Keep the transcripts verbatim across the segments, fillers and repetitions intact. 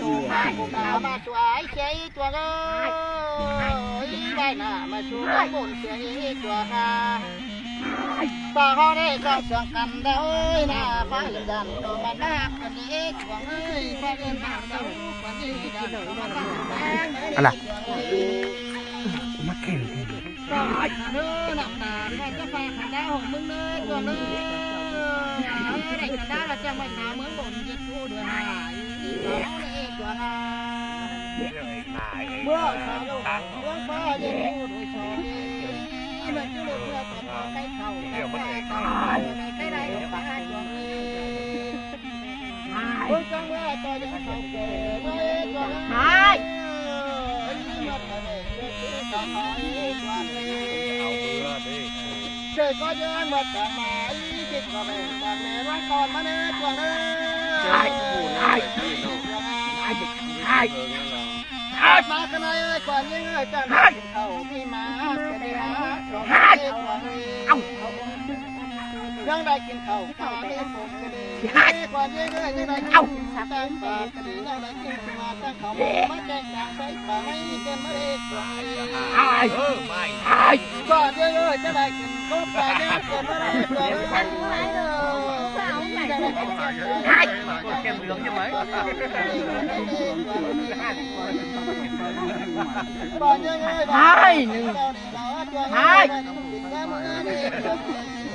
ꞌmá ꞌchua ꞌchí ꞌchua ơi, ꞌmá ꞌchua ꞌmá ꞌchua ơi, ꞌmá ꞌchua ꞌmá ꞌchua ơi. Tỏ hó đảy ꞌchọ sương căn đaư ơi, ꞌna phák ꞌlưn đan ꞌcọ ꞌmắn ꞌmá ꞌcọ đi ꞌchua ơi, phák ꞌlưn đan đaư ꞌcọ đi đan ꞌcọ ꞌmắn ꞌmá ꞌcọ đi. ꞌA ꞌlạ. ꞌMá khen. ꞌNớ ꞌnặp ꞌna ꞌmá ꞌchọ phák căn đaư hảư ꞌmướng ꞌnớ ꞌchua ơi. Ơ, đảy căn đaư ꞌlạ chắng ꞌmá ꞌchua ꞌmướng bôn ꞌdệt ꞌchu đuôi ꞌna. ꞌChua ơi, ꞌchua ơi. ꞌMướng ꞌchua ꞌlụk ꞌmướng ꞌchua ꞌdệt ꞌchu đuôi ꞌchua ơi. ꞌMá ꞌchua ꞌlụk ꞌmướng ꞌchua ꞌchua ꞌkhạy khảu ꞌchua ꞌkhạy khảu ꞌkhạy đảy ꞌchua ꞌchua ơi. ꞌMướng ꞌchua ꞌmướng ꞌchua ꞌdệt khảu kẻ ꞌchua ơi ꞌchua ơi. ꞌMá ꞌchua ꞌmá ꞌchua ꞌdệt ꞌchu đuôi ꞌchua ơi. ꞌChớ ꞌcọ ꞌdệt ꞌmá ꞌchua ꞌmá ꞌchí ꞌchí ꞌcọ bẻng ꞌquám ꞌmá ꞌquám ꞌmá ꞌnớ ꞌchua ơi. ꞌMá ꞌcọ ꞌnị ơi, ꞌquám ꞌnị ơi, chắng đảy kin khảu ꞌmí ꞌmá ꞌcọ đi ꞌmá ꞌchua ơi. ꞌNhắng đảy kin khảu ꞌmá ꞌmí phôn ꞌcọ đi. ꞌQuám ꞌnị ơi, ꞌnhắng đảy kin ꞌtáng pák ꞌcọ đi, ꞌnhắng đảy kin ꞌtáng khảu ꞌmá ꞌtáng sảy pák ꞌmá ꞌnị ꞌtến ꞌmá đi. ꞌQuám ꞌnị ơi, ꞌnhắng đảy kin cốp pák ꞌnhắng ꞌtến ꞌmá đi. ꞌQuám ꞌnị ơi, ꞌnhắng đảy kin khảu ꞌmá ꞌnị.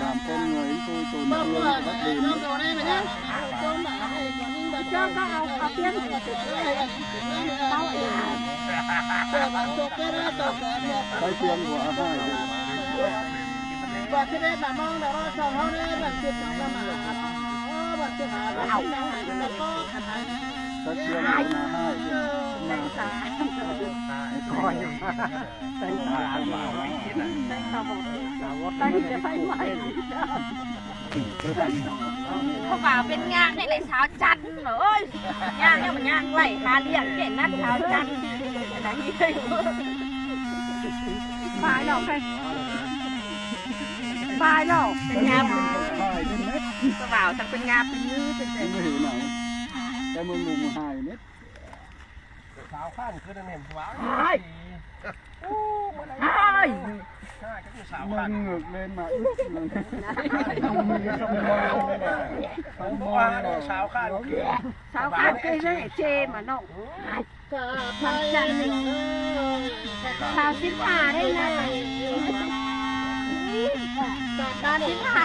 Làm con người chúng tôi tồn thương bắt đền. Cho con ăn, ăn tiên. Tao ăn. Cái tiên của ai? Bạn cái đấy mà mong là nó sao nó đấy, bạn tiên nó mà. Bạn tiên là bạn tiên là có. Cái tiên của ai? เขาว่าเป็นงานในหลายสาวจันทร์เหรอเอ้ย งานเนี่ยมันงานไหลหาเลี้ยงเก่งนักสาวจันทร์ บายแล้วใคร บายแล้ว เป็นงาน สาวจันทร์เป็นงานเป็นมือเป็น ไม่เห็นหรอก แต่เมืองลุงมันหายเนี่ย สาวข้างคือนั่นเองว้าว โอ้ มันอะไร มันเหงือกเลยมาอึ๊บเลย มันบอกว่าเนี่ยสาวข้างคือ สาวข้างคือนั่นแหละเจมาเนาะ มันจันทร์ สาวสิบห้าได้เลย สาวสิบห้า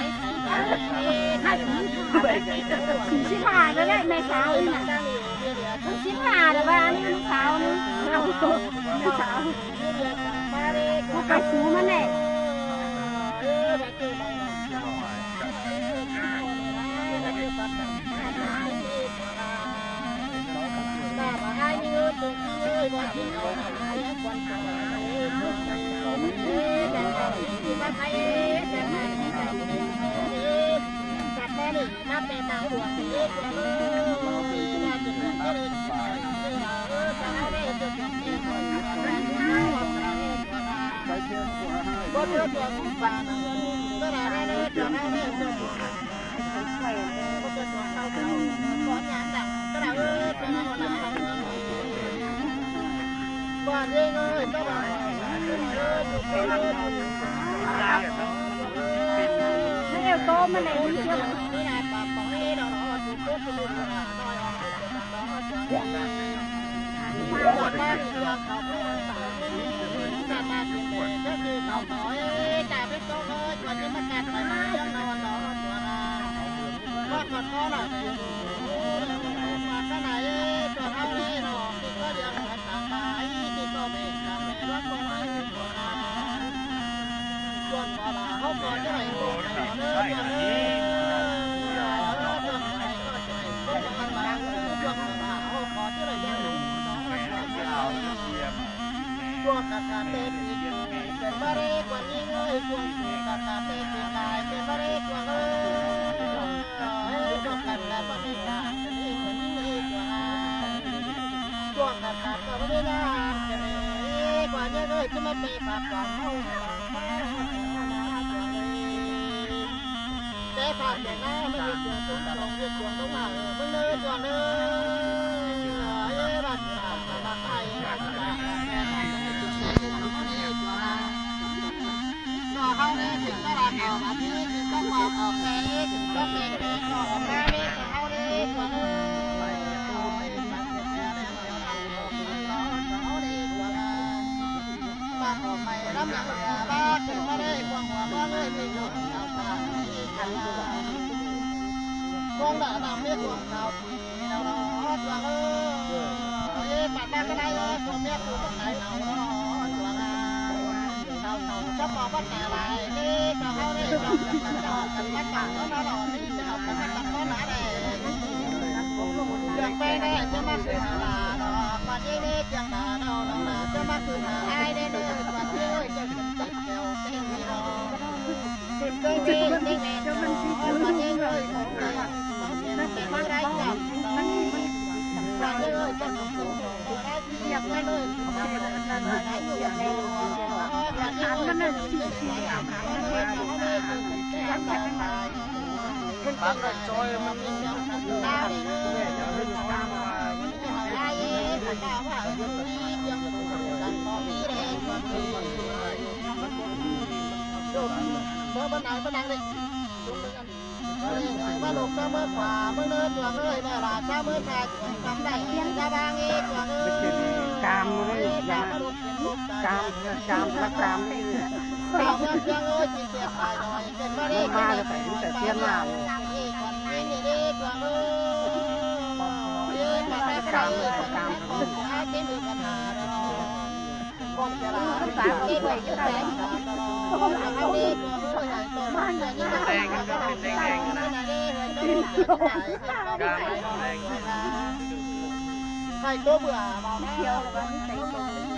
สิบห้าแล้วแหละแม่สาวนี่น่ะ สิบห้าแล้วว่านี่ลูกสาวนี่ เอาลูกสาว ลูกกระสูมันแหละ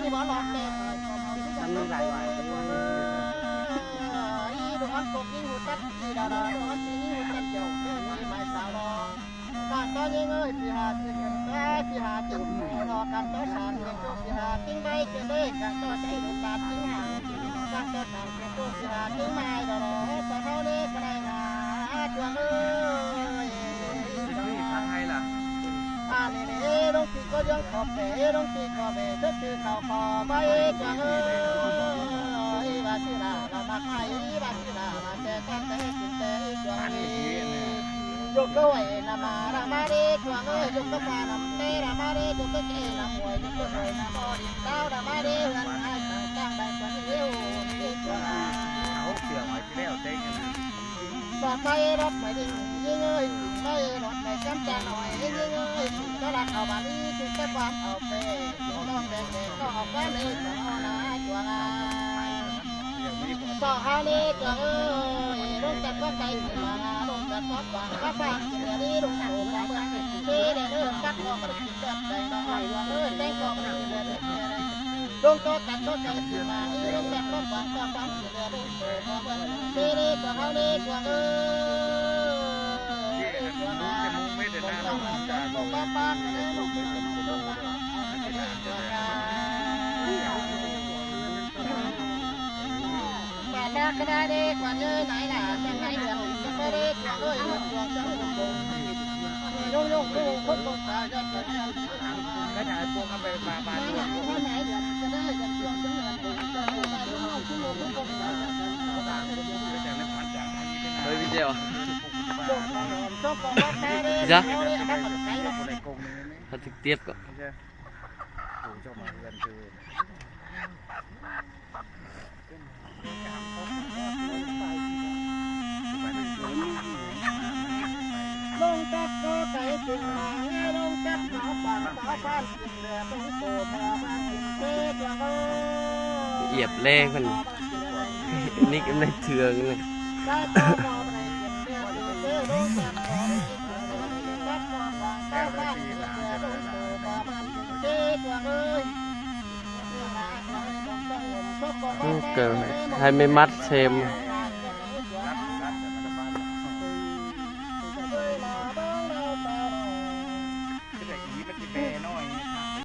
Ăn lai lai. Ơ, ih, đồ ăn cột ih hụt tắt, ih, đào đào, đồ ăn ih hụt tắt dầu, ih, mai sao lo. Cang tó ꞌnhính ơi, phi ha ꞌchư căn cái, phi ha ꞌchư căn lo, cang tó san, ꞌnhính ꞌchư phi ha ꞌtếng bai, ꞌchư đê, cang tó sai, đồ tạp ꞌtếng ha. Cang tó san, ꞌnhính ꞌchư phi ha ꞌtếng mai, đào đào, ꞌchư ꞌháo đê, cái này là, ꞌa, chuông ơi. Ui, thắng hay là. ꞌA, ꞌnị ꞌnị, ê, ꞌlống ꞌchư ꞌcọ dưỡng khóp ꞌvẹ, ê, ꞌlống ꞌchư ꞌcọ ꞌvẹ, ꞌchớ ꞌchư khảu khóp ꞌvẹ, ê, chuông ơi. Ê, ꞌva ꞌchư là, là mắc ai, ê, ꞌva ꞌchư là, là ꞌchư tăn ꞌtẹ, ꞌchư ꞌtẹ, ê, chuông ơi. Dô cơ ꞌvạy nà ma, là ma đê, chuông ơi, dô cơ pha nắm ꞌtẹ, là ma đê, dô cơ ꞌchê nắm muối, dô cơ muối nắm bò đi, đao, là ma đê, hươn ai, tang, tang, tang, tang, ê, ê, ê, chuông ơi. Áo kiểu ngoài cái đeo tay cái này. Bọt ꞌmạy, bọt ꞌmạy đinh, ꞌnhính ơi, ꞌmạy, bọt ꞌmạy cắm cha nói, ꞌnhính ơi, ꞌchư ꞌchọ lắc au bản ꞌnị, ꞌchư ꞌchọ quán au pê, ꞌchư ꞌchọ đong đen đen, ꞌchọ au quán ê, ꞌchọ au na, chuông à. Sọ ꞌháo ꞌnị, chuông ơi, ꞌlống chặt bók tay, ꞌchư mà, ꞌlống chặt bók quảng, bók phan, ꞌchư ꞌnị, ꞌlống chặt bók quảng, ꞌchư đen ơi, cắt bók quảng, ꞌchư đen đen, đen đen, chuông ơi, đen bók quảng, ꞌchư đen đen, đen đen. ꞌLống chặt bók tay, ꞌchư mà, ꞌlống chặt bók quảng, bók phan, ꞌchư đen ơi. Quay video. Dạ. Phát trực tiếp cơ. Yep, lê con. Nick em này thường này. Ơ, cờ hai mươi mắt xem.